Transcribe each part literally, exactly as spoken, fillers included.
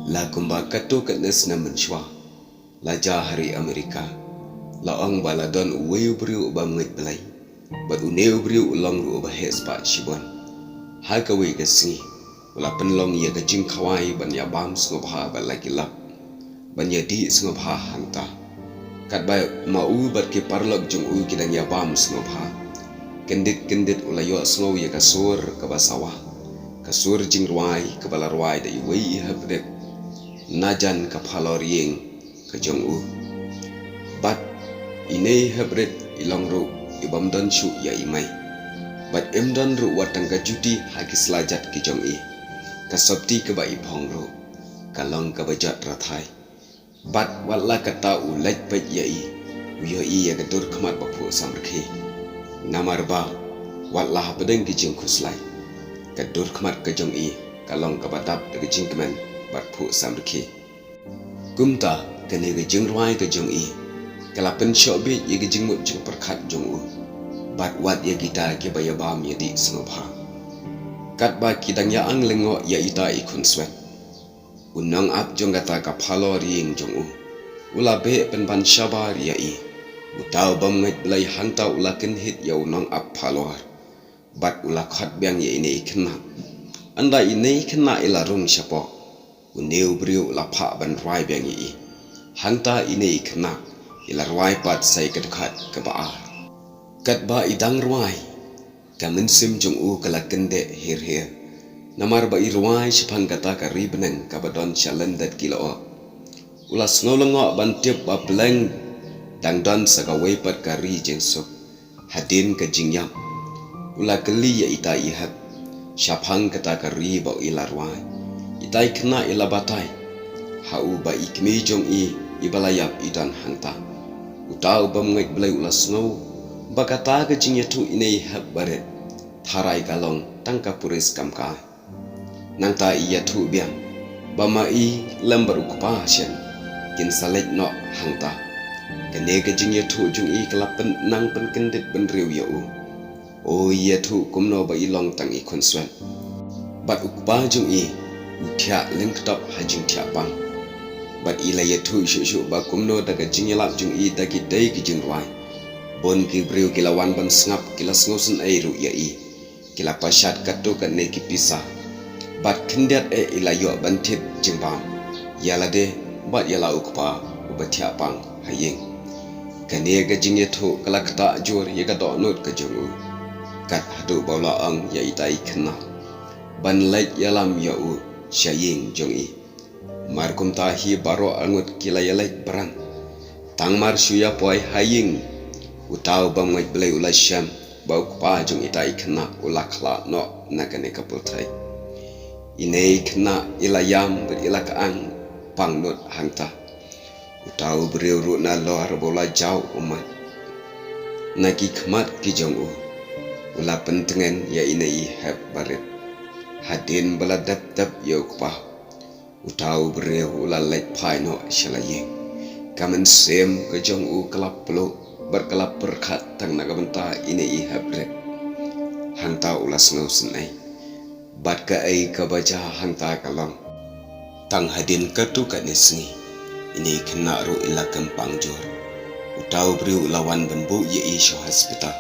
La kumba katto katne snem mynshuwa, la jia ha ri Amerika, la ong ba la don uwei u briew uba ngeit Blei, bad une u briew u long ruh uba heh spah shibun. Ha kawei ka sngi, u la pynlong ïa ka jingkhawai ban ïa bam sngewbha bad la ki lap ban ïa dih sngewbha hangta. Katba ma u bad ki paralok jong u ki dang ïa bam sngewbha, kyndit kyndit u la ïohsngew ïa ka sur kaba sawa, ka sur jingrwai kaba la rwai da iwei i heprit na jan ka phalor ïing ka jong u. Bad ine i heprit i long ruh i bym don shuh ïa i mei, bad im don ruh wat tang ka juti ha ki slajat ki jong i. Ka sopti kaba i phong ruh ka long kaba jot rathai. Bad wat la katta u leit peit ïa i, u ïohi ïa ka dur khmat ba phuh samrkhie. Namar ba wat la hapdeng ki jingkhuslai, ka dur khmat ka jong i ka long kaba dap da ka jingkmen bad phuh samrkhie. Kumta kane ka jingrwai ka jong i ka la pynshoh bieit ïa ka jingmut jingpyrkhat jong u, bad wat ïa kita kiba ïa bam ïa dih sngewbha. Katba ki dang ïa ang lyngngoh ïa ita i khunswet, u nongap jong kata ka phalor ïing jong u u la beh pynban shabar ïa i. Uta u bym ngeit Blei hangta u la kynhit ïa u nongap phalor, bad u la khot biang ïa ine i khynnah. Ynda ine i khynnah i la rung shapoh, une u briew u la phah ban rwai biang ïa i. Hangta ine i khynnah i la rwai pat sa ïa ka dkhot kaba ar. Katba i dang rwai, ka mynsiem jong u ka la kyndeh hir hir, namar ba i rwai shaphang kata ka ri bneng kaba don sha lyndet ki lyoh. U la sngew lyngngoh ban tip ba pleng dang don sa kawei pat ka ri jingsuk. Hadien ka jingïap, u la kylli ïa ita i hep shaphang kata ka ri ba i la rwai. Ita i khynnah i la batai ha u ba i kmie jong i iba la ïap i don hangta. Uta u bym ngeit Blei u la sngew ba kata ka jingïathuh ine i hep barit tharai ka long tang ka puris kamkai. Nangta i ïathuh biang ba ma i lem bad u kpa shen kin sa leit noh hangta. Kane ka jingïathuh jong i ka la pyn-, nang pynkyndit bynriew ïa u. U ïathuh kumno ba i long tang i khunswet, bad u kpa jong i u thiah lyngkdop ha jingthiah pang. Bad i la ïathuh shuh shuh ba kumno da ka jingïalap jong i da kitei ki jingrwai, bun ki briew ki la wan ban sngap, ki la sngewsynei ruh ïa i. Ki la pashat katto katne ki pisa, bad khyndiat eh i la ïoh ban thied jingbam ïa lade bad ïa la u kpa uba thiah pang ha ïing. Kane ka jingïathuh ka la ktah jur ïa ka dohnud ka jong u, kat haduh ba u la ong ïa ita i khynnah ban leit ïalam ïa u sha ïing jong i. Mar kumta hi baroh arngut ki la ïaleit bran. Tang mar shu ïa poi ha ïing, uta u bym ngeit Blei u la shem ba u kpa jong ita i khynnah u la khlad noh na kane ka pyrthei. Ine i khynnah i la ïam bad i la ka-ang pangnud hangta. Uta u briew ruh nalor ba u la jaw ummat na ki khmat ki jong u, u la pyntngen ïa ine i hep barit. Hadien ba la dep dep ïa u kpa, uta u briew u la leit phai noh sha la ïing. Ka mynsiem ka jong u ka la pluh bad ka la pyrkhat tang na ka bynta ine i hep barit. Hangta u la sngewsynei. Bad kaei kaba jia hangta ka long, tang hadien katto katne sngi, ine i khynnah ruh i la kynpang jur. Uta u briew u la wan ban buh ïa i sha hospital.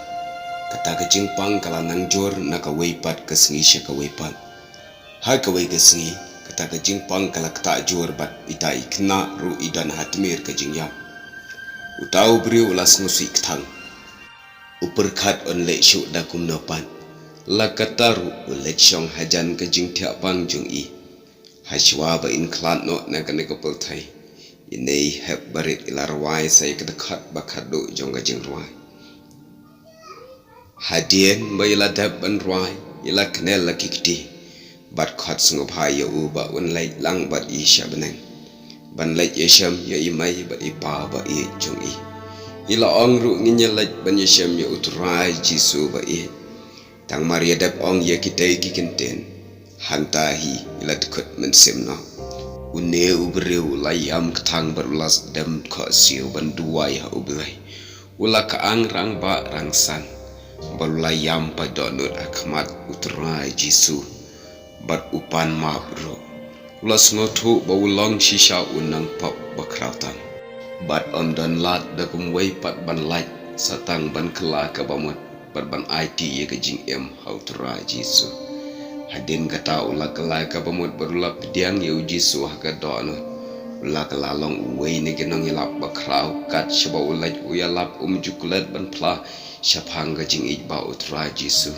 Kata ka jingpang ka la nang jur na kawei pat ka sngi sha kawei pat. Ha kawei ka sngi, kata ka jingpang ka la ktah jur bad ita i khynnah ruh i don ha tmier ka jingïap. Uta u briew u la sngewsih kthang. U pyrkhat un leit shuh da kumno pat, la katta ruh u leit shong hajan ka jingthiah pang jong i. Hashwa ba in khlad noh na kane ka pyrthei, ine i hep barit i la rwai sa ïa ka dkhot ba khatduh jong ka jingrwai. Hadien ba i la dep ban rwai, i la kynnoh la ki kti bad khot sngewbha ïa u ba un leit lang bad i sha bneng ban leit ïashem ïa i mei bad i pa ba ïeit jong i. I la ong ruh, ngin ïaleit ban ïashem ïa u Trai Jisu ba ïeit. Tang mar ïa dep ong ïa kitei ki kyntien, hangta hi i la dkut mynsiem noh. Une u briew u la ïam kthang bad u la dem khohsiew ban duwai ha U Blei. U la ka-ang rangbah rangsan bad u la ïam pat dohnud ha khmat u Trai Jisu bad u pan map ruh. U la sngewthuh ba u long shisha u nongpop bakhraw tam, bad um don lad da kumwei pat ban lait, sa tang ban kylla kaba mut bad ban aiti ïa ka jingim ha U Trai Jisu. Hadien kata u la kylla kaba mut bad u la pdiang ïa U Jisu ha ka dohnud. U la kylla long uwei na ki nongïalap bakhraw, kat shaba u leit u ïalap um ju klet ban phla shaphang ka jingïeit ba U Trai Jisu,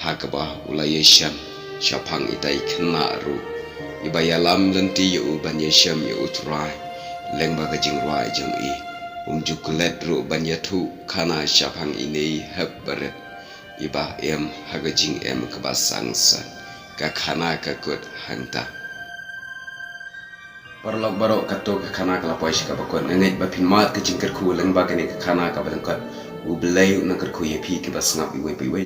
ha kaba u la ïashem shaphang ita i khynnah ruh, iba ïalam lynti ïa u ban ïashem ïa U Trai lyngba ka jingrwai jong i. Um ju klet ruh ban ïathuh khana shaphang ine i hep barit, iba im ha ka jingim kaba sangsot. Ka khana ka kut hangta. Paralok baroh, kato ka khana ka la poi sha kaba kut. Nga ngeit ba phin mad ka jingkyrkhu lyngba kane ka khana kaba lyngkot. U Blei un nang kyrkhu ïa phi kiba sngap iwei pa iwei.